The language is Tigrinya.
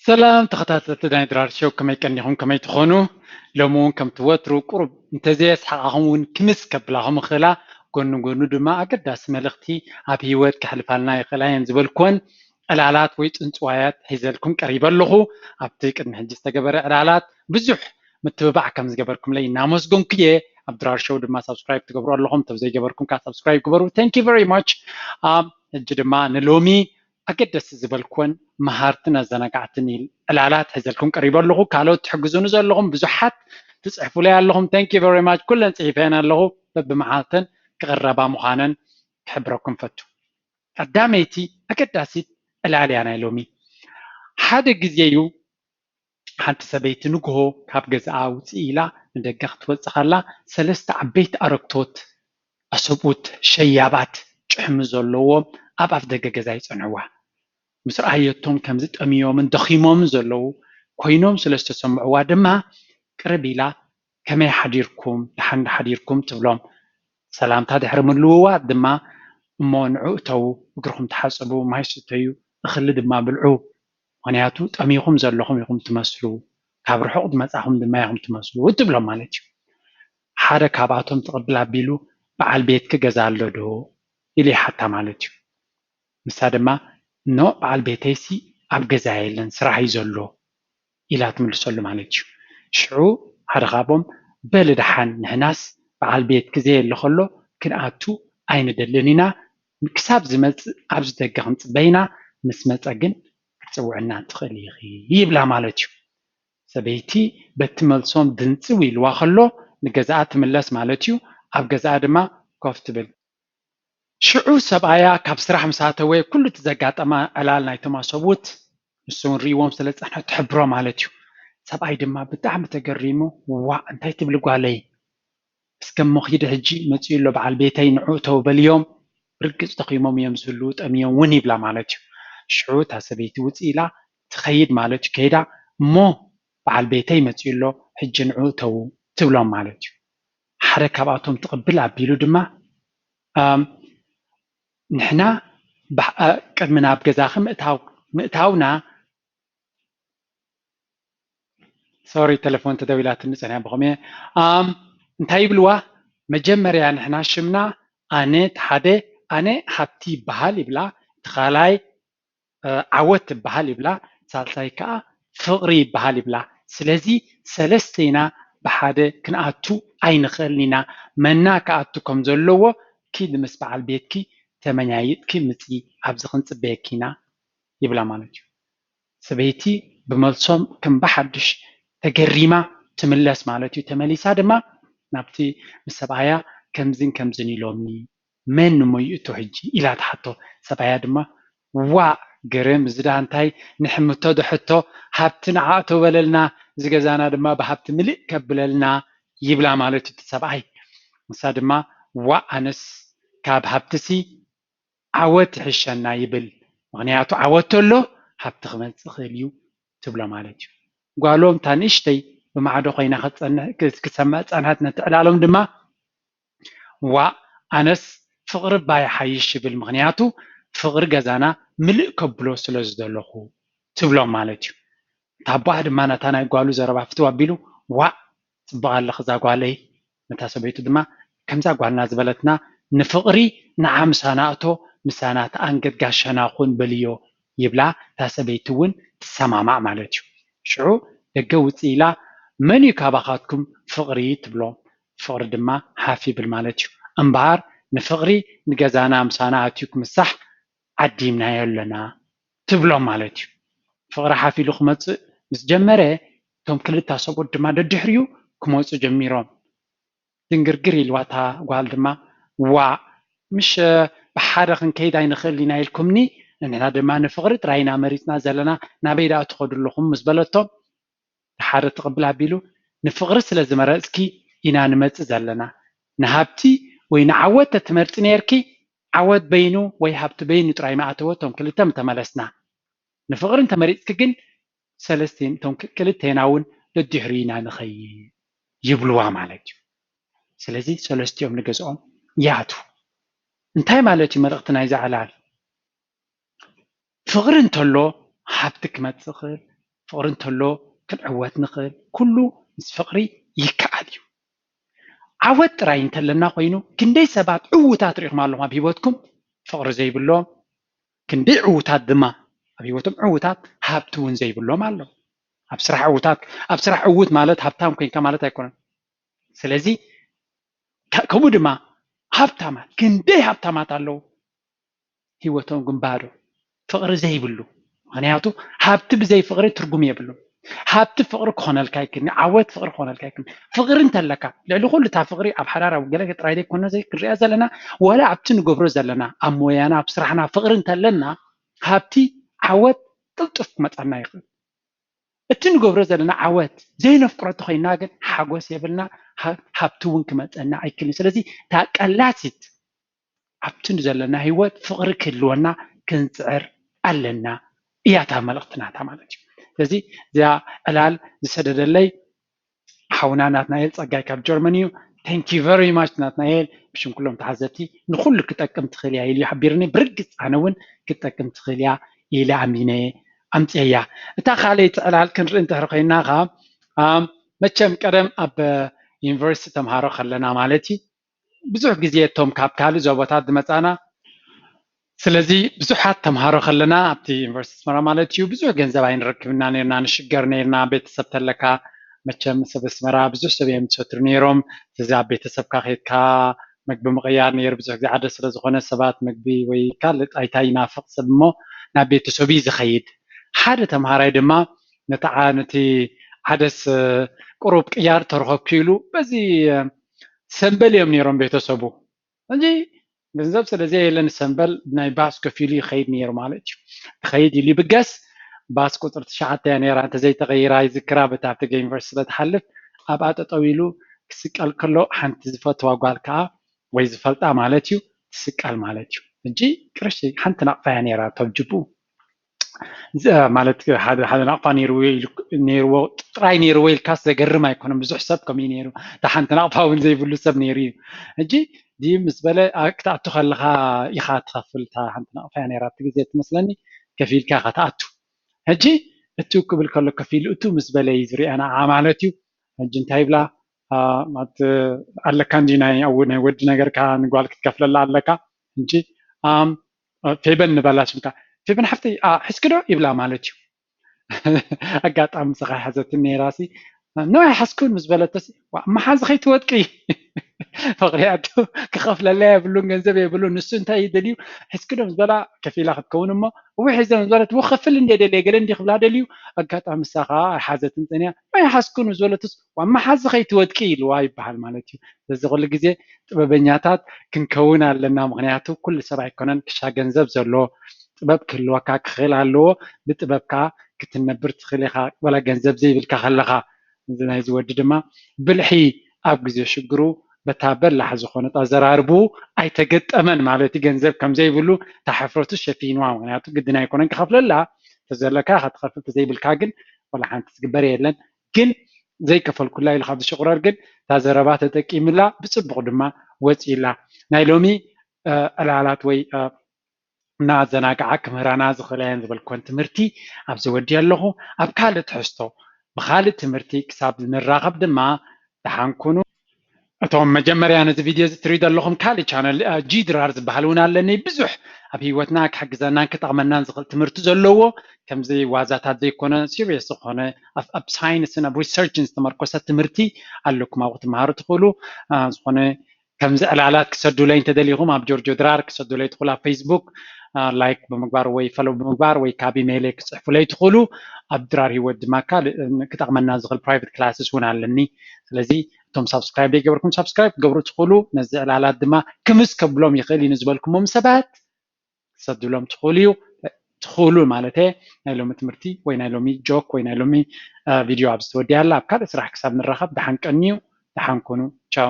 ሰላም ተኸታተልቲ ናይ ድራር ሾው፣ ከመይ ቀኒኹም? ከመይ ትኾኑ? ሎሚ እውን ከምቲ ወትሩ ቁሩብ እንተዘየስሓቓኹም እውን ክምስ ከብላኹም ይኽእላ። ጎኒ ጎኑ ድማ ኣገዳሲ መልእኽቲ ኣብ ህይወት ከሕልፋልና ይኽእላ እየን ዝበልኩወን ዕላላት ወይ ጽንጽዋያት ሒዘልኩም ቀሪበ ኣለኹ። ኣብቲ ቅድሚ ሕጂ ዝተገበረ ዕላላት ብዙሕ ምትብባዕ ከም ዝገበርኩምለይ እናመስገንኩ እየ። ኣብ ድራር ሾው ድማ ሳብስክራይብ ትገብሩ ኣለኹም፣ እንተ ዘይገበርኩም ከዓ ሳብስክራይብ ግበሩ። Thank you very much። ሕጂ ድማ ንሎሚ ኣገደስቲ ዝበልኩወን መሃርትን ኣዘናጋዕትን ዕላላት ሒዘልኩም ቀሪበ ኣለኹ። ካልኦት ትሕግዙኒ ዘለኹም ብዙሓት ትጽሕፉለይ ኣለኹም። Thank you very much። ኩለን ጽሒፈን ኣለኹ። በብመዓልተን ክቕረባ ምዃነን ክሕብረኩም ፈቱ። ቀዳመይቲ ኣገዳሲት ዕላል እያ ናይ ሎሚ። ሓደ ግዜ እዩ ሓንቲ ሰበይቲ ንግሆ ካብ ገዛኣ ውፅእ ኢላ ንደገ ክትወፅእ ከላ፣ ሰለስተ ዓበይቲ ኣረግቶት፣ ኣሰብኡት፣ ሸያባት፣ ጭሕሚ ዘለዎም ኣብ ኣፍ ደገ ገዛ ይፀንሕዋ። ምስ ረኣየቶም ከምዚ ጠምዮምን ደኺሞምን ዘለዉ ኮይኖም ስለ ዝተሰምዕዋ ድማ ቅርብ ኢላ፣ "ከመይ ሓዲርኩም? ደሓን ሓዲርኩም?" ትብሎም። ሰላምታ ድሕሪ ምልውዋጥ ድማ፣ "እሞ ንዑ እተዉ፣ እግርኹም ተሓጸቡ፣ ማይ ስተዩ፣ እኽሊ ድማ ብልዑ፣ ምኽንያቱ ጠሚኹም ዘለኹም ኢኹም ትመስሉ፣ ካብ ርሑቕ ዝመጻኹም ድማ ኢኹም ትመስሉ" ትብሎም ማለት እዩ። ሓደ ካብኣቶም ትቕብል ኣቢሉ፣ "በዓል ቤትኪ ገዛ ኣሎ ዶ?" ኢሉ ይሓታ ማለት እዩ። ንሳ ድማ፣ "ኖ፣ በዓል ቤተይሲ ኣብ ገዛ የለን፣ ስራሕ እዩ ዘሎ" ኢላ ትምልሰሉ ማለት እዩ። ሽዑ ሓደ ካብኦም፣ "በሊ ደሓን፣ ንሕናስ በዓል ቤትኪ ዘየለ ከሎ ክንኣቱ ኣይንደልን ኢና፣ ክሳብ ዝመጽእ ኣብዚ ደገ ክንጽበ ኢና፣ ምስ መጸ ግን ክትጽውዕና ትኽእሊ ኢኺ" ይብላ ማለት እዩ። ሰበይቲ በቲ መልሶም ድንጽው ኢልዋ ከሎ ንገዛኣ ትምለስ ማለት እዩ። ኣብ ገዛኣ ድማ ኮፍ ትብል። ሽዑ ሰብኣያ ካብ ስራሕ ምስ ኣተወ፣ ኩሉ እቲ ዘጋጠማ ዕላል ናይቶም ኣሰብኡት ንሱ እውን ርእይዎም ስለ ዝጸንሐ ትሕብሮ ማለት እዩ። ሰብኣይ ድማ ብጣዕሚ ተገሪሙ፣ "ዋእ፣ እንታይ ትብሊ ጓለይ? እስከ እሞ ኪዲ፣ ሕጂ መጺኡ ኣሎ በዓል ቤተይ፣ ንዑ እተው" በልዮም። ርግጽ ደኺሞም እዮም ዝህልዉ፣ ጠምዮም እውን ይብላ ማለት እዩ። ሽዑ እታ ሰበይቲ ውጽእ ኢላ ትኸይድ ማለት እዩ። ከይዳ፣ "እሞ በዓል ቤተይ መጺኡ ኣሎ፣ ሕጂ ንዑ እተዉ" ትብሎም ማለት እዩ። ሓደ ካብኣቶም ትቕብል ኣቢሉ ድማ፣ "ኣም፣ ንሕና ባሕ-፣ ኣ፣ ቅድሚ ናብ ገዛኺ ምእታው-፣ ምእታውና" ሶሪ፣ ቴሌፎን ተደዊላትኒ ጸኒሓ ብኸምኡ እየ። ኣም፣ እንታይ ይብልዋ? መጀመርያ ንሕና ሽምና ኣነ፣ እቲ ሓደ ኣነ ሃብቲ ይበሃል ይብላ፣ እቲ ካልኣይ፣ እ፣ ዓወት ትበሃል ይብላ፣ ሳልሳይ ከኣ ፍቕሪ ይበሃል ይብላ። ስለዚ ሰለስተ ኢና ብሓደ ክንኣቱ ኣይንኽእልን ኢና። መና ክኣቱ ከም ዘለዎ ኪዲ ምስ በዓል ቤትኪ ተመያይጥኪ ምጺ፣ ኣብዚ ክንጽበየኪ ኢና ይብላ ማለት እዩ። ሰበይቲ ብመልሶም ከም ብሓድሽ ተገሪማ ትምለስ ማለት እዩ። ተመሊሳ ድማ ናብቲ ምስ ሰብኣያ ከምዝን ከምዝን ኢሎምኒ፣ መን እሞ ይእቶ ሕጂ ኢላ ትሓቶ። ሰብኣያ ድማ፣ "ዋእ፣ ግርም፣ እዚ ደኣ እንታይ ንሕምቶ ዶ ሕቶ፣ ሃብቲ ንዓእቶ በለልና፣ እዚ ገዛና ድማ ብሃብቲ ምልእ ከብለልና" ይብላ ማለት እዩ እቲ ሰብኣይ። ንሳ ድማ፣ "ዋእ፣ ኣነስ ካብ ሃብትሲ ዓወት ይሕሸና" ይብል። ምኽንያቱ ዓወት ተሎ ሃብቲ ክመጽእ ይኽእል እዩ ትብሎ ማለት እዩ። ጓሎም እታ ንእሽተይ ብማዕዶ ኮይና ክትጸንሕ፣ ክሰምዕ ጸንሐት። ነቲ ዕላሎም ድማ፣ "ዋእ፣ ኣነስ ፍቕሪ እባ ይሓይሽ" ይብል። ምኽንያቱ ፍቕሪ ገዛና ምልእ ከብሎ ስለ ዝደለኹ ትብሎም ማለት እዩ። እታ ኣቦኣ ድማ ነታ ናይ ጓሉ ዘረባ ፍትው ኣቢሉ፣ "ዋእ፣ ጽቡቕ ኣለኺ እዛ ጓለይ" ነታ ሰበይቱ ድማ፣ "ከምዛ ጓልና ዝበለትና ንፍቕሪ ንዓ ምሳና እቶ፣ ምሳና ተኣንገድ፣ ጋሻና ኩን" በልዮ ይብላ። እታ ሰበይቲ እውን ትሰማማዕ ማለት እዩ። ሽዑ ደገ ውፅእ ኢላ፣ "መን እዩ ካባኻትኩም ፍቕሪ?" ትብሎ። ፍቕሪ ድማ ሓፍ ይብል ማለት እዩ። "እምበኣር ንፍቕሪ ንገዛና ምሳና ኣትዩ ክምሳሕ ዓዲምናዮ ኣለና" ትብሎም ማለት እዩ። ፍቕሪ ሓፍ ኢሉ ክመጽእ ምስ ጀመረ፣ እቶም ክልተ ሰብኡት ድማ ደድሕሪኡ ክመጹ ጀሚሮም። ድንግርግር ኢልዋ እታ ጓል ድማ፣ "ዋእ፣ ምሽ ብሓደ ክንከይድ ኣይንኽእል ኢና ኢልኩምኒ? ንሕና ድማ ንፍቕሪ ጥራይ ኢና መሪጽና ዘለና፣ ናበይ ደኣ ትኸዱ ኣለኹም?" ምስ በለቶም፣ ሓደ ትቕብል ኣቢሉ፣ "ንፍቕሪ ስለ ዝመረጽኪ ኢና ንመጽእ ዘለና። ንሃብቲ ወይ ንዓወት ተትመርጺ ነይርኪ፣ ዓወት በይኑ ወይ ሃብቲ በይኑ ጥራይ ምኣተወ፣ እቶም ክልተ ምተመለስና። ንፍቕሪ እንተመሪጽኪ ግን ሰለስቴን፣ እቶም ክ-፣ ክልቴና እውን ደድሕሪኡ ኢና ንኸይድ" ይብልዋ ማለት እዩ። ስለዚ ሰለስቲኦም ንገዝኦም ይኣትዉ። እንታይ ማለት እዩ መልእኽቲ ናይዚ ዕላል? ፍቕሪ እንተሎ ሃብቲ ክመጽእ ይኽእል፣ ፍቕሪ እንተሎ ክንዕወት ንኽእል። ኩሉ ምስ ፍቕሪ ይከኣል እዩ። ዓወት ጥራይ እንተለና ኮይኑ፣ ክንደይ ሰባት ዕዉታት ርኢኹም ኣለኹም ኣብ ህይወትኩም? ፍቕሪ ዘይብሎም። ክንደይ ዕዉታት ድማ ኣብ ህይወቶም ዕዉታት፣ ሃብቲ እውን ዘይብሎም ኣለዉ። ኣብ ስራሕ ዕዉታት፣ ኣብ ስራሕ ዕዉት ማለት ሃብታም ኮይንካ ማለት ኣይኮነን። ስለዚ ከ- ከምኡ ድማ ሃብታማት፣ ክንደይ ሃብታማት ኣለዉ፣ ህይወቶም ግን ባዶ፣ ፍቕሪ ዘይብሉ። ምኽንያቱ ሃብቲ ብዘይ ፍቕሪ ትርጉም የብሉን። ሃብቲ ፍቕሪ ክኾነልካ ይክኒ፣ ዓወት ፍቕሪ ክኾነልካ ይክኒ። ፍቕሪ እንተለካ፣ ልዕሊ ኩሉ እታ ፍቕሪ ኣብ ሓዳር ኣብ ገለ ጥራይ ዘይኮነ ዘይ ክንሪኣ ዘለና፣ ወላ ኣብቲ ንገብሮ ዘለና፣ ኣብ ሞያና፣ ኣብ ስራሕና ፍቕሪ እንተለና፣ ሃብቲ ዓወት ቅልጡፍ ክመፀና ይኽእል። እቲ ንገብሮ ዘለና ዓወት ዘይነፍቅሮ እንተኾይና ግን ሓጎስ የብልና፣ ሃ- ሃብቲ እውን ክመፀና ኣይክልን። ስለዚ እታ ቀላሲት ኣብቲ ዘለና ህይወት ፍቕሪ ክህልወና ክንፅዕር ኣለና እያ እታ መልእኽቲ ናታ ማለት እዩ። ስለዚ እዚኣ ዕላል ዝሰደደለይ ሓውና ናትናኤል ፀጋይ ካብ ጀርመን እዩ። Thank you very much ናትናኤል፣ ብሽም ኩሎም ተዓዘብቲ። ንኩሉ ክጠቅም ትኽእል እያ ኢሉ ሓቢርኒ። ብርግፅ ኣነ እውን ክትጠቅም ትኽእል እያ ኢለ ኣሚነ ኣምፅኤያ። እታ ካልኣይቲ ዕላል ክንርኢ እንተሕር ኮይና ኸዓ፣ ኣም፣ መቸም ቀደም ኣብ ዩኒቨርሲቲ ተምሃሮ ከለና ማለት እዩ፣ ብዙሕ ግዜ እቶም ካብ ካልእ ዞቦታት ዝመፃና፣ ስለዚ ብዙሓት ተምሃሮ ከለና ኣብቲ ዩኒቨርሲቲ ኣስመራ ማለት እዩ ብዙሕ ገንዘብ ኣይንረክብና ነርና፣ ንሽገር ነርና። ቤተሰብ ተለካ መቸም ሰብ ኣስመራ ብዙሕ ሰብ እዮም ዝሰትሩ ነይሮም። ስለዚ ኣብ ቤተሰብካ ከይድካ መግቢ ምቕያር ነይሩ። ብዙሕ ግዜ ዓደ ስለ ዝኾነ ሰባት መግቢ ወይ ካልእ ኣይታ ይናፍቕ ሰብ እሞ ናብ ቤተሰቡ እዩ ዝኸይድ። ሓደ ተምሃራይ ድማ ነቲ ዓ- ነቲ ዓደስ ቁሩብ ቅያር ተረኸብኩ ኢሉ በዚ ሰምበል እዮም ነይሮም ቤተሰቡ። እንጂ ገንዘብ ስለ ዘየለ ንሰምበል ናይ ባስ ከፊሉ ይኸይድ ነይሩ ማለት እዩ። ይኸይድ ኢሉ ይብገስ። ባስ ቁፅሪ ትሽዓተ እያ ነይራ፣ እንተዘይተቐይራ ይዝክራ፣ በታ ኣብ ትገ ዩኒቨርሲቲ ስለ ትሓልፍ ኣብኣ ጠጠው ኢሉ ክስቀል ከሎ ሓንቲ ዝፈትዋ ጓል ከዓ ወይ ዝፈልጣ ማለት እዩ ትስቀል ማለት እዩ። ሕጂ ቅርሺ ሓንቲ ናቕፋ እያ ነይራ ተብጅቡ ማለት ሓደ ሓደ ናቕፋ ነይርዎ ኢሉ- ነይርዎ ጥራይ ነይርዎ ኢልካስ ዘገርም ኣይኮነን። ብዙሕ ሰብ ከምኡ እዩ ነይሩ። እታ ሓንቲ ናቕፋ እውን ዘይብሉ ሰብ ነይሩ እዩ። ሕጂ ድዩ ምስ በለ ኣ- ክትኣቱ ከለኻ ኢኻ ትኸፍል። እታ ሓንቲ ናቕፋ እያ ነይራ ኣብቲ ግዜ ትመስለኒ፣ ከፊልካ ኢኻ ትኣቱ። ሕጂ እቱ ክብል ከሎ ከፊሉ እቱ ምስ በለ እዩ ዝሪኣ ንዓ ማለት እዩ። ሕጂ እንታይ ይብላ ኣ- ማለት ኣለካ እንዲ ናይ ኣው- ናይ ወዲ ነገርካ ንጓል ክትከፍለላ ኣለካ። ሕጂ ኣም ፌበን ንበላ ሽምካ ፌበን ሓፍተይ ኣ፣ ሒዝኪ ዶ ይብላ ማለት እዩ። ኣጋጣሚ ንስኻ ሓዘትን ነይራሲ ኖ ኣይሓዝኩን ምስ በለተሲ ዋ መሓዚ ከይትወድቂ ፍቕሪ ኣዶ ክኸፍለላ የብሉን ገንዘብ የብሉን። ንሱ እንታይ እዩ ደልዩ ሒዝኪ ዶ ምስ በላ ከፊላ ክትከውን እሞ እው ሒዘ ምስ በለት ው ከፍል እንደ ደልየ ገለ እንዲ ክብላ ደልዩ ኣጋጣሚ ንሳ ከዓ ኣይሓዘትን ፀኒያ ኣይሓዝኩን ምስ በለትስ ዋ መሓዚ ከይትወድቂ ኢልዋ ይበሃል ማለት እዩ። ስለዚ ኩሉ ግዜ ጥበበኛታት ክንከውን ኣለና። ምኽንያቱ ኩሉ ሰብ ኣይኮነን ክሻ ገንዘብ ዘሎ፣ ጥበብ ክህልወካ ክኽእል ኣለዎ። ብጥበብ ከዓ ክትነብር ትኽእል ኢኻ፣ ዋላ ገንዘብ ዘይብልካ ከለኻ። እዚ ናይዚ ወዲ ድማ ብልሒ ኣብ ግዜ ሽግሩ በታ በላሕ ዝኾነት ኣዘራርብኡ ኣይተገጠመን ማለት እዩ። ገንዘብ ከም ዘይብሉ እታ ሕፍረቱ ሸፊንዋ። ምኽንያቱ ግድን ኣይኮነን ክኸፍለላ፣ ተዘለካ ኢኻ ትኸፍል፣ ተዘይብልካ ግን ዋላ ሓንቲ ዝግበር የለን። ግን ዘይከፈልኩላ ኢሉ ካብ ዝሽቑረር ግን እታ ዘረባ ተጠቂምላ ብፅቡቕ ድማ ወፂላ። ናይ ሎሚ ዕላላት ወይ እናዘናግዓ ክምህራና ዝኽእላ እየን ዝበልኩወን ትምህርቲ ኣብዚ ወዲየ ኣለኹ። ኣብ ካልእ ትሕዝቶ ብኻልእ ትምህርቲ ክሳብ ንራኸብ ድማ ደሓን ኩኑ። እቶም መጀመርያ ነዚ ቪድዮ እዚ ትሪኡ ዘለኹም ካልእ ቻነል ጂ ድራር ዝበሃል እውን ኣለኒ። ብዙሕ ኣብ ህይወትና ክሕግዘናን ክጠቕመናን ዝኽእል ትምህርቲ ዘለዎ ከምዚ ዋዛታት ዘይኮነ ሲሪየስ ዝኾነ ኣብ ሳይንስን ኣብ ሪሰርችን ዝተመርኮሰ ትምህርቲ ኣለኩም ኣብኡ ክትመሃሩ ትኽእሉ። ዝኾነ ከምዚ ዕላላት ክሰዱለይ እንተደሊኹም ኣብ ጆርጆ ድራር ክሰዱለይ ትኽእሉ ኣብ ፌስቡክ ላይክ ብምግባር ወይ ፈሎ ብምግባር ወይ ካብ ኢሜይለይ ክፅሕፉለይ ትኽእሉ። ኣብ ድራር ህይወት ድማ ካልእ ክጠቕመና ዝኽእል ፕራይቬት ክላስስ እውን ኣለኒ። ስለዚ እቶም ሳብስክራይብ ዘይገበርኩም ሳብስክራይብ ክገብሩ ትኽእሉ። ነዚ ዕላላት ድማ ክምስ ከብሎም ይኽእል እዩ ንዝበልኩሞም ሰባት ክሰዱሎም ትኽእሉ እዩ ትኽእሉ ማለት ናይ ሎሚ ትምህርቲ ወይ ናይ ሎሚ ጆክ ወይ ናይ ሎሚ ቪድዮ ኣብዚ ተወዲያ ኣላ። ኣብ ካልእ ስራሕ ክሳብ ንራኸብ ደሓን ቀንዩ፣ ደሓን ኩኑ። ቻው።